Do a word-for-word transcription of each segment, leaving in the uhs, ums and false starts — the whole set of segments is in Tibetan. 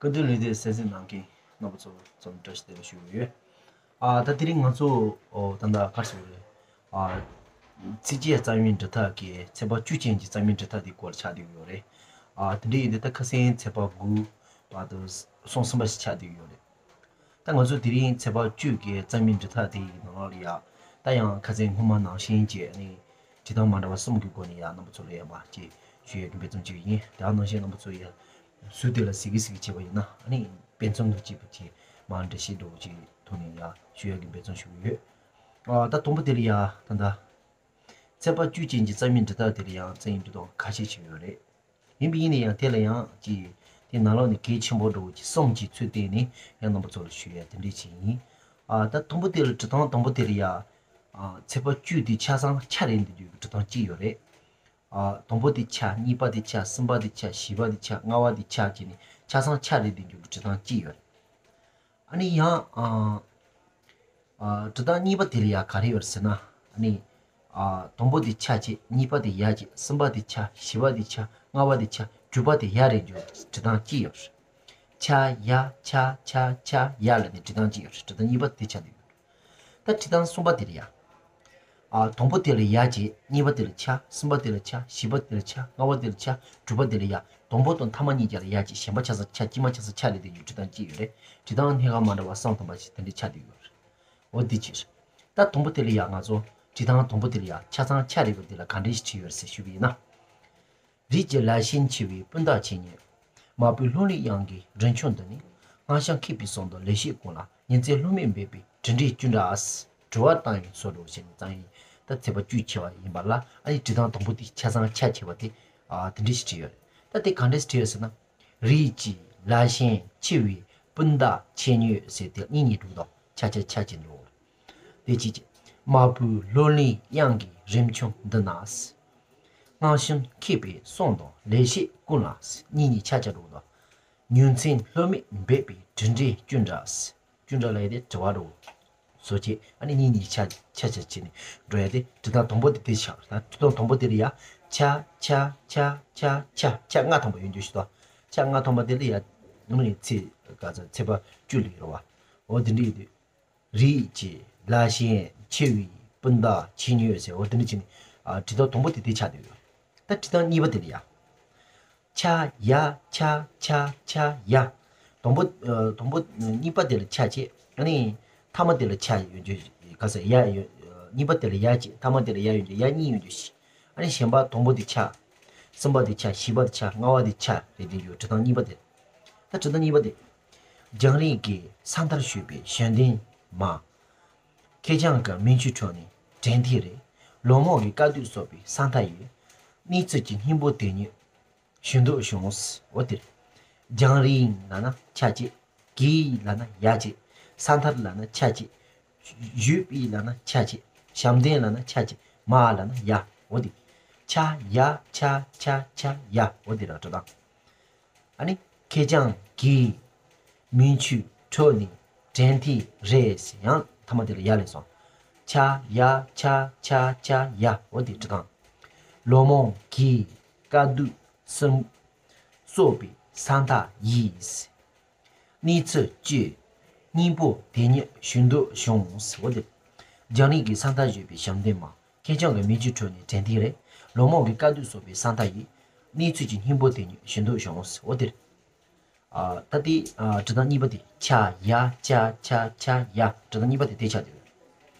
བཀའ་དྲིན་ལས་དེ་གསན་གཟིགས་གནང་མཁན་རྣམ་པ་ཚོ་ཚང་མ་བཀྲ་ཤིས་བདེ་ལེགས་ཞུ་གི་ཡོད། ཨ་ད་དེ་རིང་ང་ཚོ་ཨོ་ད་ལྟ་ག་རེ་ཟེར་དགོས་རེད། ཨ་ཚིགས་བཅད་རྩ་བའི་འབྲི་ཐབས་ཀྱི་ཚེག་བར་བཅུ་ཅན་གྱི་རྩ་བའི་འབྲི་ཐབས་དེའི་སྐོར་ཆགས་བསྡད་ཡོད་རེད། ཨ་དེ་འདྲ་ཡིན་དུས་ད་ཁ་སང་ཚེག་བར་དགུ་བར་དུ་སོང་ཟིན་པ་ཞིག་ཆགས་བསྡད་ཡོད་རེད། ད་ང་ཚོ་དེ་རིང་ཚེག་བར་བཅུ་གི་རྩ་བའི་འབྲི་ཐབས་དེ་ཡི་ནང་ལ་ཡ། ད་ཡང་ཁ་སང་སྔོན་མ་ནང་བཞིན་གྱི་ཨ་ནི་འབྲི་སྟངས་མ་འདྲ་བ་གསུམ་གྱི་སྒོ་ནས་ཡ་རྣམ་པ་ཚོ་ལ་ཡ་མར་ཅིག་ཞུ་ཡ་གི་འབད་བརྩོན་བྱེད་ཀྱི་ཡིན། དེ་ནང་བཞིན་རྣམ་པ་ཚོ་ཡ་ཟུར་དེ་ལ་གཟིགས་གི་གཟིགས་གི་བྱས་པ་ཡིན་ན་ཨ་ནི་དཔེ་མཚོན་དུ་བྱས་པ་ཅིག་མར་འགྲེལ་བཤད་འདྲ་བོ་ཅིག་ཐོག་ནས་ཡ་ཞུ་ཡ་གི་འབད་བརྩོན་ཞུ་གི་ཡོད། ཨ་ད་དང་པོ་དེ་ལ་ཡ་ད་ལྟ་ཚེག་བར་བཅུ་ཅན་གྱི་རྩ་བའི་འབྲི་ཐབས་དེ་ལ་ཡང་རྩ་བའི་འབྲི་སྟངས་ཁ་ཤས་ཤིག་ཡོད་རེད། ཡིན་པ་ཡིན་ན་ཡང་དེ་ལ་ཡང་ཅིག་དེ་ནང་ལོགས་ནས་གལ་ཆེན་པོ་འདྲ་བོ་ཅིག་གསུམ་གྱི་ཚུལ་བསྟན་ནས་ཡང་རྣམ་པ་ཚོ་ལ་ཞུ་ཡ་དེ་འདྲས་ཅིག་ཡིན། ཨ་ད་དང་པོ་དེ་ལ་འབྲི་སྟངས་དང་པོ་དེ་ལ་ཡ། ཨ་ཚེག་བར་བཅུ་དེ་ཆ་ཚང་ཆ་རེ་འབྲི་རྒྱུ་གི་འབྲི་སྟངས་གཅིག་ཡོད་རེད། ཨ་དང་པོ་དེ་ཆ། གཉིས་པ་དེ་ཆ། གསུམ་པ་དེ་ཆ། བཞི་པ་དེ་ཆ། ལྔ་པ་དེ་ཆ་བྱས་ནས་ཆ་ཚང་ཆ་རེ་འབྲི་རྒྱུ་གི་འབྲི་སྟངས་གཅིག་ཡོད་རེད། ཨ་ནི་ཡང་ཨ། ཨ་འབྲི་སྟངས་གཉིས་པ་དེ་ལ་ཡ་ག་རེ་ཡོད་རེད་ཟེར་ན། ཨ་ནི། ཨ་དང་པོ་དེ་ཆ་བྱས། གཉིས་པ་དེ་ཡ་བྱས། གསུམ་པ་དེ་ཆ། བཞི་པ་དེ་ཆ། ལྔ་པ་དེ་ཆ། དྲུག་པ་དེ་ཡ་རེད་འགྲོ་འབྲི་སྟངས་གཅིག་ཡོད་རེད། ཆ་ཡ་ཆ་ཆ་ཆ་ཡ་ལབ་ནས་འབྲི་སྟངས་གཅིག་ཡོད་རེད། འབྲི་སྟངས་གཉིས་པ་དེ་ཆགས་བསྡད་ཡོད་རེད། ད་འབྲི་སྟངས་གསུམ་པ་དེ་ལ་ཡ། ཨ་དང་པོ་དེ་ལ་ཡ་བྱས། གཉིས་པ་དེ་ལ་ཆ། གསུམ་པ་དེ་ལ་ཆ། བཞི་པ་དེ་ལ་ཆ། ལྔ་པ་དེ་ལ་ཆ། དྲུག་པ་དེ་ལ་ཡ། དང་པོ་དང་ཐ་མ་གཉིས་ཀ་ལ་ཡ་བྱས། གཞན་པ་ཆ་ཚང་ཆ། དཀྱིལ་མ་ཆ་ཚང་ཆ་རེ་བསྡད་རྒྱུ་འབྲི་སྟངས་གཅིག་ཡོད་རེད། འབྲི་སྟངས་སྣ་ཁ་མ་འདྲ་བ་གསུམ་ཐམ་པ་ཞིག་དེ་འདྲ་ཆགས་བསྡད་ཡོད་རེད། འོ་འདི་ཅིག་རེད། ད་དང་པོ་དེ་ལ་ཡ་ང་ཚོ་འབྲི་སྟངས་དང་པོ་དེ་ལ་ཡ་ཆ་ཚང་ཆ་རེ་བསྡད་དེ་ལ་ག་འདྲ་ཞིག་བྲིས་ཡོད་རེད་ཟེར་ཞུ་གི་ཡིན་ན། རིགས་ཀྱི་ལ་ཞེན་ཆེ་བའི་སྤུན་ཟླ་ཁྱེད་ཉིད། མ་བུ་ལྷོ་ནུབ་གཡང་གི་རི་མཆོག་འདི་ནས། སྔར་བྱུང་མཁས་པའི་གསུང་དང་ལེགས་བཤད་ཀུན་ལ། ཉིན་མཚན་ལྷོད་མེད་འབད་པའི་དྲིན་དྲན་བསྐྱུར་འདྲ། དྲི་བ་བཏང་ཡིན་སོགས་འདྲ་བོ་བྱས་ནས་བཏང་ཡིན། ད་ཚེག་བར་བཅུ་ཆེ་བ་ཡིན་པ་ལ་ཨ་ནི་འབྲི་སྟངས་དང་པོ་དེ་ཆ་ཚང་ཆ་ཆེ་བ་དེ་ཨ་དེ་འདྲ་ཞིག་བྲིས་ཡོད་རེད། ད་དེ་ག་འདྲ་ཞིག་བྲིས་ཡོད་ཟེར་ན། རིགས་ཀྱི་ལ་ཞེན་ཆེ་བའི་སྤུན་ཟླ་ཁྱེད་ཉིད་ཟེར་དེ་གཉིས་གཉིས་འགྲོ་དང་ཆ་ཆ་ཆ་ཆེ་འགྲོ། དེ་གཅིག་གཅིག་མ་བུ་ལྷོ་ནུབ་གཡང་གི་རི་མཆོག་འདི་ན། སྔར་བྱུང་མཁས་པའི་གསུང་དང་ལེགས་བཤད་ཀུན་ལ། གཉིས་གཉིས་ཆ་ཆ་འགྲོ་དང་། ཉིན་མཚན་ལྷོད་མེད་འབད་པའི་དྲིན་དྲན་བསྐྱུར་འདྲ། བསྐྱུར་འདྲ་ལབ་ཡ་དེ་དྲི་བ་འདྲ་བོ། བཟོ་བྱེད་ཨ་ནི་གཉིས་གཉིས་ཆ་ཆ་ཆ་བྱས་ནས་འགྲོ་ཡ་དེ་འབྲི་སྟངས་དང་པོ་དེ་དེ་ཆགས། ད་འབྲི་སྟངས་དང་པོ་དེ་ལ་ཡ་ཆ་ཆ་ཆ་ཆ་ཆ་ཆ་ལྔ་ཐམ་པ་ཡོད་རྒྱུ་ཞིག་དང་། ཆ་ལྔ་ཐམ་པ་དེ་ལ་ཡ་ནི་ཚེག་ག་ཚ་ཚེག་བར་བཅུ་ལ་ཡོད་རེད་བ། འོ་དེ་འདྲ་ཡོད་དུས། རིགས་ཀྱི་ལ་ཞེན་ཆེ་བའི་སྤུན་ཟླ་ཁྱེད་ཉིད་ཟེར། འོ་དེ་འདྲ་བྱས་ནས་ཨ་འབྲི་སྟངས་དང་པོ་དེ་དེ་ཆགས་བསྡད་ཡོད། ད་འབྲི་སྟངས་གཉིས་པ་དེ་ལ་ཡ། ཆ་ཡ་ཆ་ཆ་ཆ་ཡ། དང་པོ་ཨ་དང་པོ་གཉིས་པ་དེ་ལ་ཆ་བྱས། ཨ་ནི་ཐ་མ་དེ་ལ་ཆ་ཡོད་རྒྱུ་ག་ས་ཡ་ཡོད། གཉིས་པ་དེ་ལ་ཡ་བྱས། ཐ་མ་དེ་ལ་ཡ་ཡོད་རྒྱུ་ཡ་གཉིས་ཡོད་རྒྱུ་ཞིག་ཨ་ནི་གཞན་པ་དང་པོ་དེ་ཆ། གསུམ་པ་དེ་ཆ། བཞི་པ་དེ་ཆ། ལྔ་པ་དེ་ཆ་རེད་དེ་ཡོད། འབྲི་སྟངས་གཉིས་པ་དེ། ད་འབྲི་སྟངས་གཉིས་པ་དེ། རྒྱང་རིང་གི་ས་མཐར་བཞུད་པའི་བྱམས་ལྡན་མ། ཁེར་རྐྱང་གི་མིག་ཆུའི་ཁྲོད་ནས་དྲན་ཐེངས་རེ། ལོ་མང་གི་དཀའ་སྡུག་གསོག་པའི་ས་མཐའ་ཡི། གནས་ཚུལ་གྱི་སྙིང་པོ་དེ་ཉིད་ཞུ་འདོད་བྱུང་། འོ་དེ། རྒྱང་རིང་ལབ་ན་ཆ་གཅིག་གི་ལབ་ན་ཡ་གཅིག་ས་མཐར་ལབ་ན་ཆ་གཅིག་བཞུད་པའི་ལབ་ན་ཆ་གཅིག་བྱམས་ལྡན་ལབ་ན་ཆ་གཅིག་མ་ལབ་ན་ཡ། འོ་དེ། ཆ་ཡ་ཆ་ཆ་ཆ་ཡ། འོ་དེ་ར་འབྲི་སྟངས། ཨ་ནི་ཁེར་རྐྱང་གི་མིག་ཆུའི་ཁྲོད་ནས་དྲན་ཐེངས་རེ། ཡང་ཐ་མ་དེ་ལ་ཡ་ལས་སོང་། ཆ་ཡ་ཆ་ཆ་ཆ་ཡ། འོ་དེ་འབྲི་སྟངས། ལོ་མང་གི་དཀའ་སྡུག་གསུམ་གསོག་པའི་ས་མཐའ་ཡི། གནས་ཚུལ་གྱི་སྙིང་པོ་དེ་ཉིད་ཞུ་འདོད་བྱུང་། འོ་དེ། རྒྱང་རིང་གི་ས་མཐར་བཞུད་པའི་བྱམས་ལྡན་མ། ཁེར་རྐྱང་གི་མིག་ཆུའི་ཁྲོད་ནས་དྲན་ཐེངས་རེ། ལོ་མང་གི་དཀའ་སྡུག་གསོག་པའི་ས་མཐའ་ཡི། གནས་ཚུལ་གྱི་སྙིང་པོ་དེ་ཉིད་ཞུ་འདོད་བྱུང་། འོ་དེ། ཨ་ད་དེ་ཨ་འབྲི་སྟངས་གཉིས་པ་དེ་ཆ་ཡ་ཆ་ཆ་ཆ་ཡ། འབྲི་སྟངས་གཉིས་པ་དེ་དེ་ཆགས་བསྡད་ཡོད།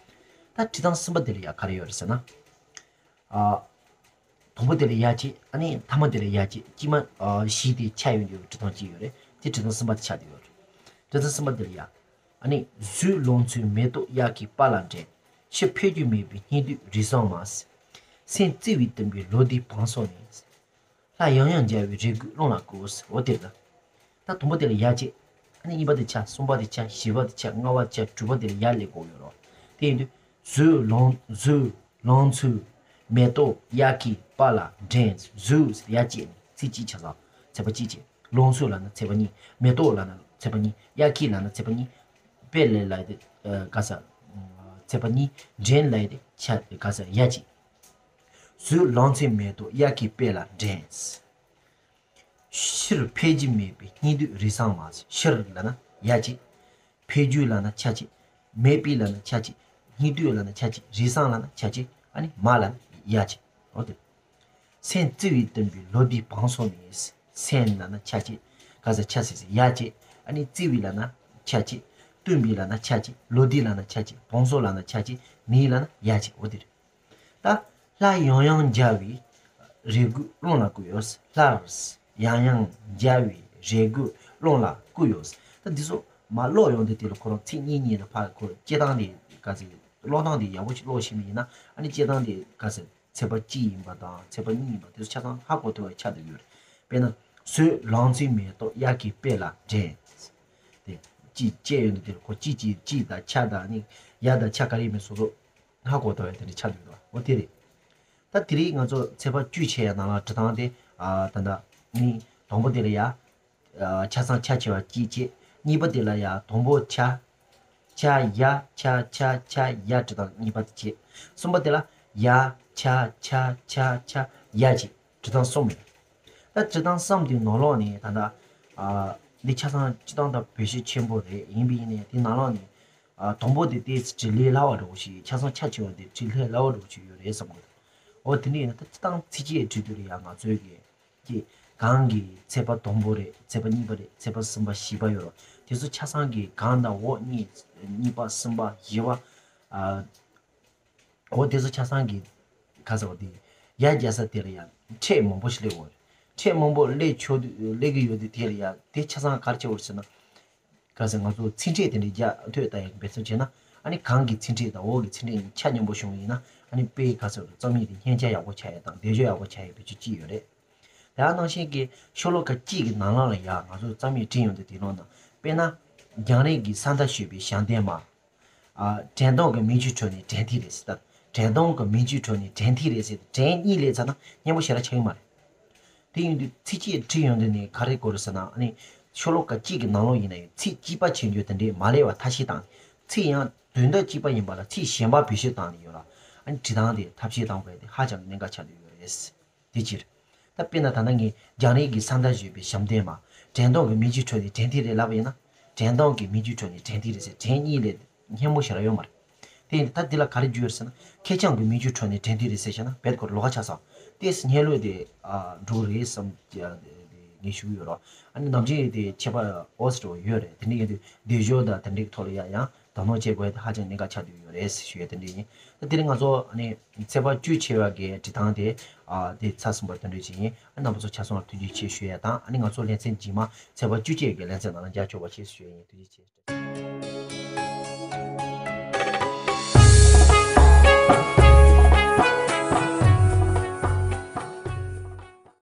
ད་འབྲི་སྟངས་གསུམ་པ་དེ་ལ་ཡ་ག་རེ་ཡོད་རེད་ཟེར་ན། ཨ་དང་པོ་དེ་ལ་ཡ་གཅིག་ཨ་ནི་ཐ་མ་དེ་ལ་ཡ་གཅིག་གཅིག་མ་ཨ་བཞི་དེ་ཆ་ཡོད་རྒྱུ་འབྲི་སྟངས་གཅིག་ཡོད་རེད། དེ་འབྲི་སྟངས་གསུམ་པ་དེ་ཆགས་བསྡད་ཡོད་རེད། འབྲི་སྟངས་གསུམ་པ་དེ་ལ་ཡ། ཨ་ནི་གཟུགས་ལང་ཚོའི་མེ་ཏོག་གཡག་གི་པ་ལ་འགྲན། ཕྱི་འཕེལ་རྒྱུ་མེད་པའི་སྙིགས་དུས་རེ་ཟུང་མ། སེམས་བརྩེ་བས་བཏུམས་པའི་ལོ་ཟླའི་བང་སོ་ནས། ལྷ་ཡང་ཡང་མཇལ་བའི་རེ་སྒུག་རླུང་ལ་གོས། འོ་དེ་ལ། ད་དང་པོ་དེ་ལ་ཡ་གཅིག་ཨ་ནི་གཉིས་པ་དེ་ཆ། གསུམ་པ་དེ་ཆ། བཞི་པ་དེ་ཆ། ལྔ་པ་དེ་ཆ། དྲུག་པ་དེ་ལ་ཡ་ལས་གོ་ཡོད་རོ། དེ་ཡིན་དུས། གཟུགས་ལང་གཟུགས་ལང་ཚོའི་མེ་ཏོག་གཡག་གི་པ་ལ་འགྲན། གཟུགས་ཡ་གཅིག་ནི་ཚིག་གཅིག་ཆ་ཚང་ཚེག་བར་གཅིག་བྱས། ལང་ཚོ་ལབ་ན་ཚེག་བར་གཉིས། མེ་ཏོག་ལབ་ན་ཚེག་བར་གཉིས། གཡག་གི་ལབ་ན་ཚེག་བར་གཉིས། པེ་ལེ་ལབ་དེ་ག་ས། ཚེག་བར་གཉིས། འགྲན་ལབ་དེ་ཆ་ག་ས་ཡ་གཅིག་གཟུགས་ལང་ཚོའི་མེ་ཏོག་གཡག་གི་པེ་ལ་འགྲན། ཕྱིར་འཕེལ་རྒྱུ་མེད་པའི་སྙིགས་དུས་རེ་ཟུང་མ་ཟད། ཕྱིར་ལབ་ན་ཡ་བྱེད། འཕེལ་རྒྱུ་ལབ་ན་ཆ་བྱེད། མེད་པའི་ལབ་ན་ཆ་བྱེད། སྙིགས་དུས་ལབ་ན་ཆ་བྱེད། རེ་ཟུང་ལབ་ན་ཆ་བྱེད། ཨ་ནི་མ་ལབ་ན་ཡ་བྱེད། འོ་དེ། སེམས་བརྩེ་བས་བསྟུན་པའི་ལོ་ཟླའི་བང་སོ་ནས། སེམས་ལབ་ན་ཆ་བྱེད། ག་ས་ཆ་ཟེར་ཟེར་ཡ་བྱེད། ཨ་ནི་བརྩེ་བས་ལབ་ན་ཆ་བྱེད། བསྟུན་པའི་ལབ་ན་ཆ་བྱེད། ལོ་ཟླའི་ལབ་ན་ཆ་བྱེད། བང་སོ་ལབ་ན་ཆ་བྱེད། ནས་ལབ་ན་ཡ་བྱེད། འོ་དེ་རེད། ད་སླར་ཡང་ཡང་མཇལ་བའི་རེ་སྒུག་བློ་ལ་བསྐུལ་ཡོད། སླར་ཡང་ཡང་མཇལ་བའི་རེ་སྒུག་བློ་ལ་བསྐུལ་ཡོད། ད་འདི་ཚོ་མར་ཀློག་ཡོང་དུས་དེ་ལ་ཁོ་རང་ཚིག་གཉིས་གཉིས་ལ་ཕར་ཁོ་སྐྱེ་སྟངས་དེ་ག་ཚོད་ཀློག་སྟངས་དེ་ཡག་པོ་ཞིག་ཀློག་ཤེས་པ་ཡིན་ན། ཨ་ནི་སྐྱེ་སྟངས་དེ་ག་ཚོད་ཚེག་བར་གཅིག་ཡིན་པ་དང་ཚེག་བར་གཉིས་ཡིན་པ་དེ་ཚོ་ཆ་ཚང་ཧ་གོ་ཐུབ་པ་ཆགས་བསྡད་ཡོད་རེད། དཔེར་ན། བཟོད་ལང་ཚོའི་མེ་ཏོག་དབྱར་གྱི་དཔལ་ལ་འགྲན། དེ་གཅིག་བཅད་ཡོང་དུས་དེ་ལ་ཁོ་གཅིག་གཅིག་གཅིག་དང་ཆ་དང་ནི་ཡ་དང་ཆ་ག་རེ་ཡིན་མིན་སོ་སོ་ཧ་གོ་ཐུབ་པ་དེ་འདྲ་ཆགས་བསྡད་ཡོད་རེད། འོ་དེ་རེད། ད་དེ་རིང་ང་ཚོ་ཚེག་བར་བཅུ་ཆད་ཡ་ནང་ལ་འབྲི་སྟངས་དེ་ཨ་ད་ལྟ་ནི་དང་པོ་དེ་ལ་ཡ། ཆ་ཚང་ཆ་ཆེ་བ་གཅིག་བྱེད། གཉིས་པ་དེ་ལ་ཡ་དང་པོ་ཆ། ཆ་ཡ་ཆ་ཆ་ཆ་ཡ་འབྲི་སྟངས་གཉིས་པ་དེ་བྱེད། གསུམ་པ་དེ་ལ་ཡ་ཆ་ཆ་ཆ་ཆ་ཡ་བྱེད། འབྲི་སྟངས་གསུམ་རེད། ད་འབྲི་སྟངས་གསུམ་དེའི་ནང་ལོགས་ནས་ད་ལྟ་ཨ་འདི་ཆ་ཚང་སྤྱིར་བཏང་ད་བེད་སྤྱོད་ཆེན་པོ་རེད། ཡིན་པ་ཡིན་ནའི་དེའི་ནང་ལོགས་ནས་ཨ་དང་པོ་དེ་ཏོག་ཙམ་འབྲི་ལས་སླ་བ་འདྲ་བོ་ཞིག་ཆ་ཚང་ཆ་ཆེ་བ་དེ་འབྲི་ལས་སླ་བ་འདྲ་བོ་ཞིག་ཡོད་རེད་བསམ་གི་འདུག་འོ་དེ་འདྲ་ཡིན་ན་ད་སྤྱིར་བཏང་ཚིགས་བཅད་འབྲི་དུས་ལ་ཡ་ང་ཚོའི་གི་ཀྱི། གང་གི་ཚེག་བར་དང་པོ་རེད། ཚེག་བར་གཉིས་པ་རེད། ཚེག་བར་གསུམ་པ་བཞི་པ་ཡོད་རེད། དེ་ཚོ་ཆ་ཚང་གི་གང་དང་འོག་གཉིས། གཉིས་པ་གསུམ་པ་བཞི་པ། ཨ། འོ་དེ་ཚོ་ཆ་ཚང་གི་ག་ཟེར་བ་དེ་ཡར་རྒྱག་ས་དེ་ལ་ཡང་ཕྲད་མང་པོ་ཞིག་སླེབས་ཡོད་རེད། ཕྲད་མང་པོ་སླེབས་ཆོག་དུས་སླེབས་ཀྱི་ཡོད་དུས་དེ་ལ་ཡང་དེ་ཆ་ཚང་ག་རེ་བྱེད་དགོས་རེད་ཟེར་ན། ག་ཟེར་ང་ཚོ་ཚིག་ཕྲད་དེ་འདྲའི་རྒྱག་ཐོས་ལྟ་ཡག་འབད་བརྩོན་བྱས་ན། ཨ་ནི་གང་གི་ཚིག་ཕྲད་དང་འོག་གི་ཚིག་ཕྲད་གཉིས་ཆ་མཉམ་པོ་བྱུང་བ་ཡིན་ན། ཨ་ནི་དཔེ་ག་ཟེར་རྩོམ་ཡིག་དེ་སྙན་ཆ་ཡག་པོ་ཆགས་ཡག་དང་བཟླས་བརྗོད་ཡག་པོ་ཆགས་ཡག་བེད་སྤྱོད་ཅིག་ཡོད་རེད། དེ་ནང་བཞིན་གྱི་ཤོ་ལོ་ཀ་གཅིག་གི་ནང་ལོགས་ལ་ཡང་ང་ཚོ་རྩོམ་ཡིག་བྲིས་ཡོང་དུས་དེ་ནང་ན། དཔེར་ན། རྒྱང་རིང་གི་ས་མཐའ་བཞུས་པའི་ཞབས་བརྟན་མ། ཨ། དྲན་གདུང་གི་མིག་ཆུའི་ཁྲོད་ནས་དྲན་ཐིག་རེད་ཟེར། ད་དྲན་གདུང་གི་མིག་ཆུའི་ཁྲོད་ནས་དྲན་ཐིག་རེད་ཟེར་ཏེ་དྲན་གཉིས་སླེབས་ཚར་ན་སྙན་པོ་ཞེ་དྲག་ཆགས་ཀྱི་མ་རེད། དེ་ཡིན་དུས་ཚིགས་བཅད་བྲིས་ཡོང་དུས་ནས་ག་རེ་དགོས་རེད་ཟེར་ན། ཨ་ནི་ཤོ་ལོ་ཀ་གཅིག་གི་ནང་ལོགས་ཡིན་ན་ཡང་ཚིག་གཅིག་པ་བྱེད་རྒྱུ་དེ་འདྲས་མ་སླེབས་པ་ཐབས་ཤེས་བཏང་། ཚིག་ཡང་དོན་དག་གཅིག་པ་ཡིན་པ་ལ་ཚིག་གཞན་པ་བེད་སྤྱོད་བཏང་ནས་ཡོད་ལ། ཨ་ནི་བྲིས་སྟངས་དེ་ཐབས་ཤེས་བཏང་དགོས་དེ་ཧ་ཅང་གནད་འགག་ཆགས་བསྡད་ཡོད་རེད། དེ་ཕྱིར། ད་དཔེར་ན་ད་ལྟ་ངས་རྒྱང་རིང་གི་ས་མཐའ་བཞུས་པའི་ཞབས་བརྟན་མ། དྲན་གདུང་གི་མིག་ཆུའི་ཁྲོད་ནས་དྲན་ཐིག་རེད་ལབ་པ་ཡིན་ན། དྲན་གདུང་གི་མིག་ཆུའི་ཁྲོད་ནས་དྲན་ཐིག་རེད་ཟེར་དྲན་གཉིས་ལས་སྙན་པོ་ཞེ་དྲག་ཡོད་མ་རེད། དེ་ཡིན་ད་འདི་ལ་ག་རེ་བརྗོད་ཡོད་ཟེར་ན། ཁེར་རྐྱང་གི་མིག་ཆུའི་ཁྲོད་ནས་དྲན་ཐིག་རེད་ཟེར་བྱས་ན་རྦད་ཁོ་ལོགས་ཀ་ཆགས་སོང་། ཏོག་ཙམ་སྙན་ལོས་དེ་ཨ་འགྲོ་གི་རེད་བསམ་གྱི་ངས་ཞུ་གི་ཡོད་རོགས། ཨ་ནི་ནམ་རྒྱུན་དེ་ཁྱད་པར་ཨོ་སི་འགྲོ་ཡོད་རེད། དེ་འདྲ་ཡིན་དུས་བཟླས་བརྗོད་དང་དེ་འདྲའི་ཐོག་ལ་ཡང་ཡང་དོ་སྣང་བྱེད་དགོས་ཡ་དེ་ཧ་ཅང་གནད་འགག་ཆགས་བསྡད་ཡོད་རེད་ཞུ་ཡ་དེ་འདྲ་ཡིན། ད་དེ་རིང་ང་ཚོ་ཨ་ནི་ཚེག་བར་བཅུ་ཆད་པ་གི་འབྲི་སྟངས་དེ་ཨ་དེ་ཚར་སོང་བ་དེ་འདྲ་ཞིག་ཡིན། ཨ་རྣམ་པ་ཚོ་ཆ་ཚང་ལ་ཐུགས་རྗེ་ཆེ་ཞུ་ཡ་དང་། ཨ་ནི་ང་ཚོ་ལེ་ཚན་རྗེས་མ་ཚེག་བར་བཅུ་གཅིག་གི་ལེ་ཚན་ནང་ལ་མཇལ་ཆོག་པ་ཞེས་ཞུ་ཡ་ཡིན། ཐུགས་རྗེ་ཆེ།